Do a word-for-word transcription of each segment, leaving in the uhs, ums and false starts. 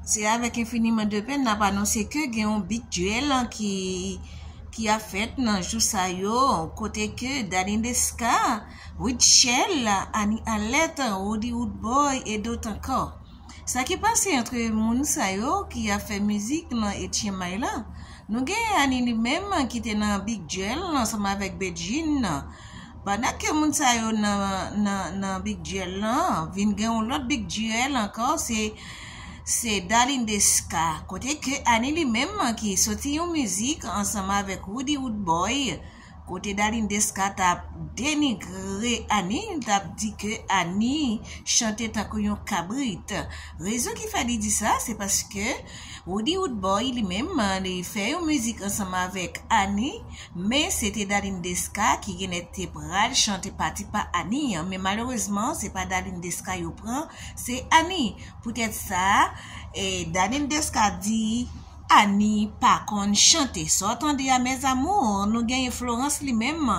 Se avèk enfiniman de pèn n ap anonse ke gen yon big duel ki ki ap fèt nan jou sa yo, kote ke Darline Desca, Rutshelle, Annie Alerte, Roody Roodboy e dòt ankò. Sa ki pase antre moun sa yo ki ap fè mizik nan Etyen May la? Nou gen Annie li menm ki te nan big duel ansanm avèk Bedjine. Pandan ke moun sa yo nan, nan, nan big duel lan, vin gen yon lòt big duel ankò, se se Darline Desca, kote ke Annie li menm ki soti yon mizik ansanm avèk Roody Roodboy, kote Darline Desca t ap denigre Annie, t ap di ke Annie chante tankou yon kabrit. Rezon ki fè li di sa, se paske Roody Roodboy li menm, li fè yon mizik ansanm avèk Annie, men se te Darline Desca ki genlè te pral chante pati pa Annie an. Men malerezman, se pa Darline Desca yo pran, se Annie. Poutèt sa, e, Darline Desca di Annie pa konn chante. Sa w tande a, mes amours, nou genyen Florence li menm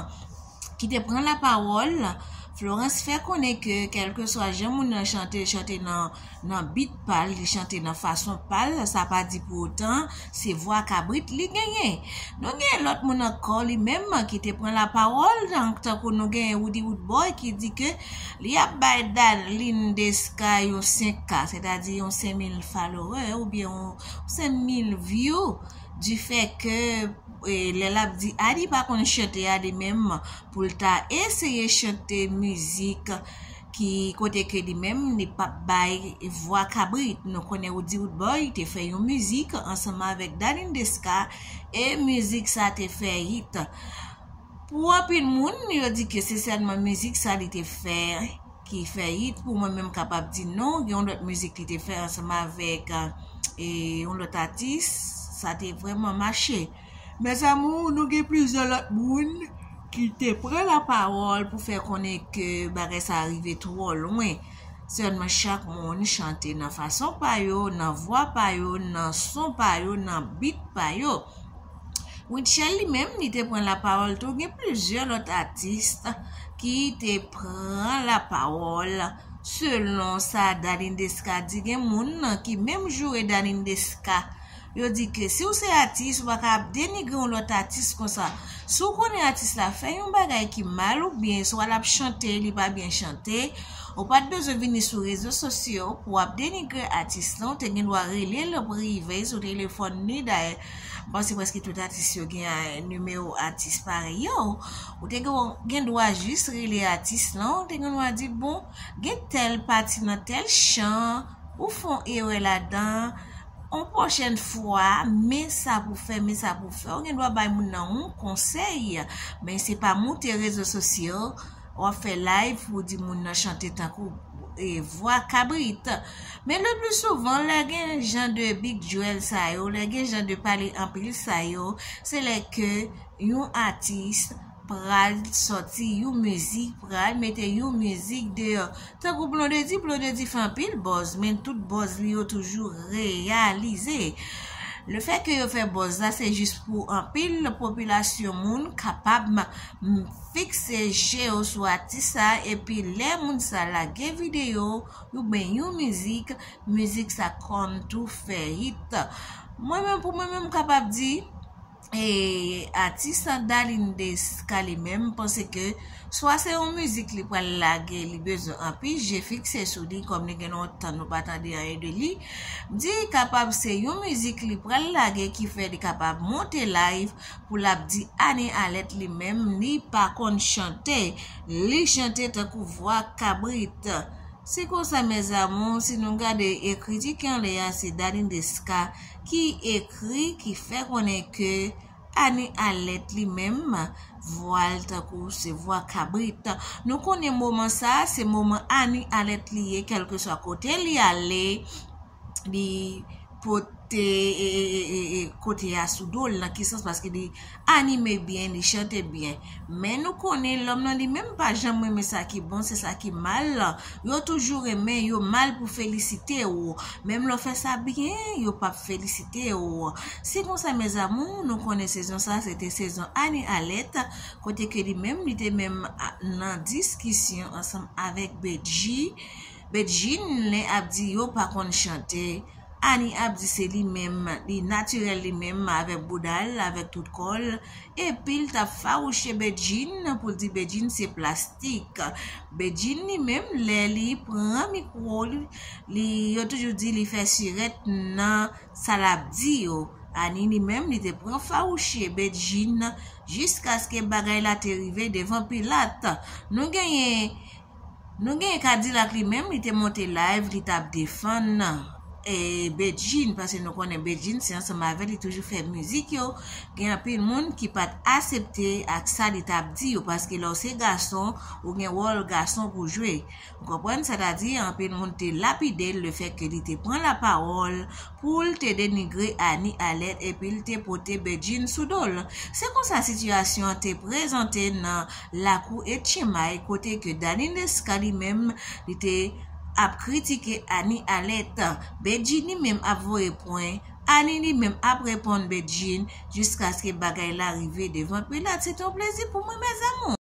ki te pran lapawòl. Florence fè konnen ke kèlkeswa jan moun nan chante, chante nan, nan beat pa l, li chante nan fason pa l, sa pa di pou otan se vwa kabrit li genyen. Nou gen lòt moun ankò li menm ki te pran lapawòl, tankou nou gen Roody Roodboy ki di ke li ap bay Darline Desca yon senk K, sètadi yon senk mil follower oubyen yon senk mil view, du fait que, e, lè l ap di Annie pa konn chante a li menm, pou l ta eseye chante mizik ki kote ke li menm li p ap bay vwa kabrit. Nou konnen Roody Roodboy te fè yon mizik ansanm avèk Darline Desca e mizik sa te fè hit. Pou anpil moun, yo di ke se sèlman mizik sa li te fè ki fè hit. Pou mwen menm, m kapab di non, gen yon lòt mizik li te fè ansanm avèk, e, yon lòt atis, sa te vrèman mache. Mes amours, nou gen plizyè lòt moun ki te pran lapawòl pou fè konnen ke bagay sa rive twò lwen. Sèlman chak moun chante nan fason pa yo, nan vwa pa yo, nan son pa yo, nan beat pa yo. Rutshelle li menm, li te pran lapawòl tou. Gen plizyè lòt atis ki te pran lapawòl. Selon sa Darline Desca di, gen moun ki menm joure Darline Desca. Yo di ke si w se atis, ou pa ka ap denigre yon lòt atis konsa. Si w konnen atis la fè yon bagay ki mal oubyen swa l ap chante, li pa byen chante, ou pa t bezwen vini sou rezo sosyo pou w ap denigre atis lan. Ou te gen dwa rele l prive sou telefòn li. Dayè, m panse prèske tout atis yo gen, eh, nimewo atis parèy yo. Ou te gen, gen dwa jis rele atis lan, ou te gen dwa di, bon, gen tèl pati nan tèl chan, ou fè yon erè ladan, yon pwochèn fwa, men sa pou fè, men sa pou fè. Ou gen dwa bay moun nan yon konsèy, men se pa moute rezo sosyo, w ap fè live pou di moun nan chante tankou, e, vwa kabrit. Men le pli souvan, lè gen jan de big duel sa yo, lè gen jan de pale anpil sa yo, se lè ke yon atis pral sòti yon mizik, pral mete yon mizik deyò. Tankou Blondedy, Blondedy fè anpil buzz, men tout buzz li yo toujou reyalize. Le fè ke yo fè buzz la, se jis pou anpil popilasyon moun kapab m-, m-, fikse je yo sou atis sa, epi lè moun sa lage videyo, oubyen yon mizik, mizik sa konn tou fè hit. Mwen menm, pou mwen menm, m kapab di, e, atis Darline Desca li menm, m panse ke swa se yon mizik li pral lage, li bezwen anpil je fikse sou li, kòm li gen lontan nou pa tande anyen de li. M di kapab se yon mizik li pral lage ki fè li kapab monte live pou l ap di Annie Alerte li menm, li pa konn chante. Li chante tankou vwa kabrit. Se konsa, mes amours, si nou gade ekriti ki anlè a, se Darline Desca ki ekri, ki fè konnen ke Annie Alerte li menm, vwa l tankou se vwa kabrit. Nou konnen moman sa, se moman Annie Alerte li ye, kèlkeswa kote li ale, li pote, e, e, e, e, e, kote a sou do l, nan ki sans, paske li anime byen, li chante byen. Men nou konnen lòm nan li menm pa janm renmen sa ki bon, se sa ki mal. Yo toujou renmen, yo mal pou felisite w. Menm lè w fè sa byen, yo p ap felisite w. Se konsa, mes amours, nou konnen sezon sa, se te sezon Annie Alerte, kote ke li menm, li te menm a, nan diskisyon ansanm avèk Bedji. Bedjine ap di yo pa konn chante. Annie ap di se li menm, li natirèl li menm avèk bouda l, avèk tout kò l. Epi l t ap fawouche Bedjine pou l di Bedjine se plastik. Bedjine li menm, lè li pran mikwo, li, li, yo toujou di li fè sirèt nan sa l ap di yo. Annie li menm, li te pran fawouche Bedjine jiskaske bagay la te rive devan Pilat. Nou genyen Nou gen Kadilak li menm, li te monte live, li t ap defann e Bedjine, paske nou konnen Bedjine se ansanm avè l li toujou fè mizik yo. Gen anpil moun ki pa t asepte ak sa li t ap di yo, paske lè w se gason, ou gen wòl gason pou jwe. Ou konprann? Sètadi, anpil moun te lapide l lefètke li te pran lapawòl pou l te denigre Annie Alerte epi l te pote Bedjine sou do l. Se konsa sitiyasyon an te prezante nan lakou Etchenmay, kote ke Dany Lesca li menm, li te ap kritike Annie Alerte. Bedjine li menm ap voye pwen, Annie li menm ap reponn Bedjine, jiskaske bagay la rive devan Pilat. Se te yon plezi pou mwen, mezanmi.